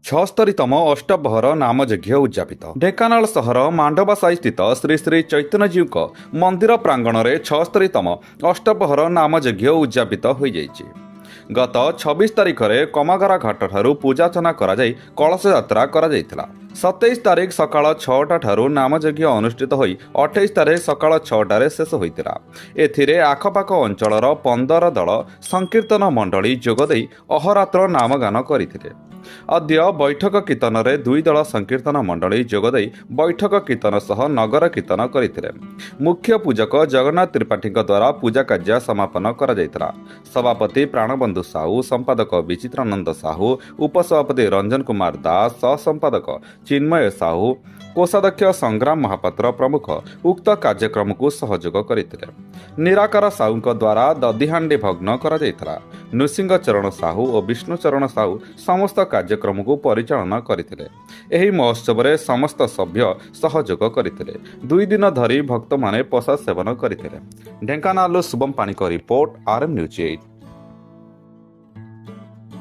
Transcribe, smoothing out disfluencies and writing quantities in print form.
76ତମ ଅଷ୍ଟପ୍ରହର ନାମଯଜ୍ଞ ଉଦଯାପିତ। ଢେଙ୍କାନାଳ ସହର ମାଣ୍ଡବାସାହି ସ୍ଥିତ ଶ୍ରୀ ଶ୍ରୀ ଚୈତନ୍ୟଜୀଉଙ୍କ ମନ୍ଦିର ପ୍ରାଙ୍ଗଣରେ 76ତମ ଅଷ୍ଟପ୍ରହର ନାମଯଜ୍ଞ ଉଦଯାପିତ ହୋଇଯାଇଛି। ଗତ 26 ତାରିଖରେ କମାଗରା ଘାଟଠାରୁ ପୂଜାର୍ଚ୍ଚନା କରାଯାଇ କଳସ ଯାତ୍ରା କରାଯାଇଥିଲା। 27 ତାରିଖ ସକାଳ 6ଟା ଠାରୁ ନାମଯଜ୍ଞ ଅନୁଷ୍ଠିତ ହୋଇ 28 ତାରିଖ ସକାଳ 6ଟାରେ ଶେଷ ହୋଇଥିଲା। ଏଥିରେ ଆଖପାଖ ଅଞ୍ଚଳର 15 ଦଳ ସଂକୀର୍ତ୍ତନ ମଣ୍ଡଳୀ ଯୋଗଦେଇ ଅହରାତ୍ର ନାମଗାନ କରିଥିଲେ। ଅଦ୍ୟ ବୈଠକ କୀର୍ତ୍ତନରେ ଦୁଇ ଦଳ ସଂକୀର୍ତ୍ତନ ମଣ୍ଡଳୀ ଯୋଗଦେଇ ବୈଠକ କୀର୍ତ୍ତନ ସହ ନଗର କୀର୍ତ୍ତନ କରିଥିଲେ। ମୁଖ୍ୟ ପୂଜକ ଜଗନ୍ନାଥ ତ୍ରିପାଠୀଙ୍କ ଦ୍ୱାରା ପୂଜା କାର୍ଯ୍ୟ ସମାପନ କରାଯାଇଥିଲା। ସଭାପତି ପ୍ରାଣବନ୍ଧୁ ସାହୁ, ସମ୍ପାଦକ ବିଚିତ୍ରାନନ୍ଦ ସାହୁ, ଉପସଭାପତି ରଞ୍ଜନ କୁମାର ଦାସ, ସହସମ୍ପାଦକ ଚିନ୍ମୟ ସାହୁ, କୋଷାଧ୍ୟକ୍ଷ ସଂଗ୍ରାମ ମହାପାତ୍ର ପ୍ରମୁଖ ଉକ୍ତ କାର୍ଯ୍ୟକ୍ରମକୁ ସହଯୋଗ କରିଥିଲେ। ନିରାକାର ସାହୁଙ୍କ ଦ୍ୱାରା ଦଧିହାଣ୍ଡି ଭଗ୍ନ କରାଯାଇଥିଲା। ନୃସିଂହ ଚରଣ ସାହୁ ଓ ବିଷ୍ଣୁଚରଣ ସାହୁ ସମସ୍ତ କାର୍ଯ୍ୟକ୍ରମକୁ ପରିଚାଳନା କରିଥିଲେ। ଏହି ମହୋତ୍ସବରେ ସମସ୍ତ ସଭ୍ୟ ସହଯୋଗ କରିଥିଲେ। 2 ଦିନ ଧରି ଭକ୍ତମାନେ ପ୍ରସାଦ ସେବନ କରିଥିଲେ। ଢେଙ୍କାନାଳରୁ ଶୁଭମ ପାଣିଙ୍କ ରିପୋର୍ଟ, ଆର୍ଏମ୍ ନ୍ୟୁଜ୍ 8।